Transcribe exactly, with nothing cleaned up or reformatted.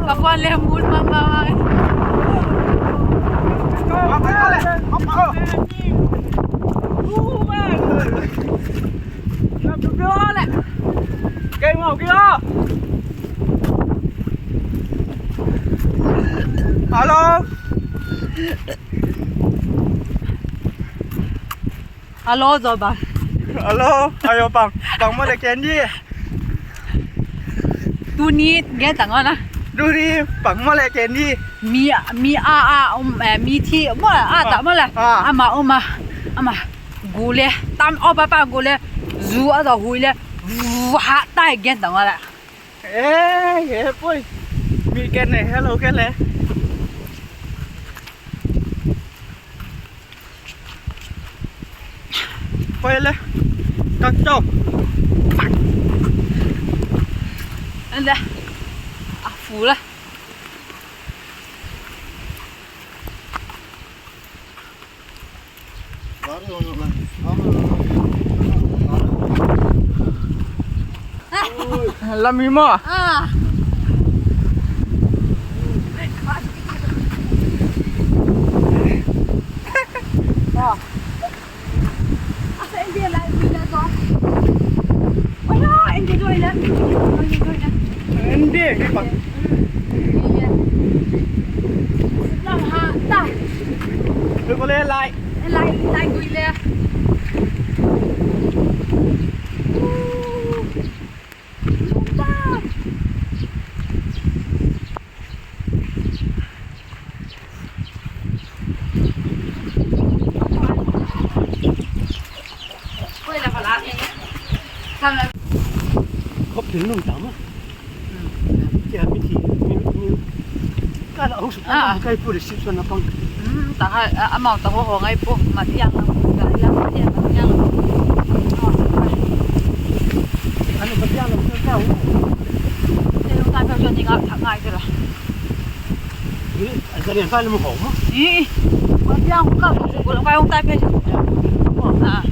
Ka phone le mut ma ma ma. Hello. Hello, Zoba. Hello, ayo pang, pang maw le ken di. Tuni gen tang a na. Tuni pang maw le ken di. Mi, mi a, a, um, eh, mi thi, maw, a ta maw le. Ah. Ama, um a, ama. Gu le, tam, o pa pa gu le. Zu a zo hui le. Vu, ha tai gen tang a le. Eh, he poi. Mi ken ne, hello ken le. Poi le. Ka chau. Ande. A fu le. Lam hi maw? Ah. Khop thil nung tam a. Tia mi thi, mi, mi. Ka la hung suk, ah, kai pu reception a pang. Hmm, ta hai, a, amau ta ho ho ngai pu, ma tiang, ka la, ma tiang, ma tiang. Ano ma tiang lo ka u. Te ka ka jong ni nga thak ngai te la. Ni, a ka ni ka lo mo ho mo. Ni, ma tiang ka ko ko kai hung tai pe. Ah.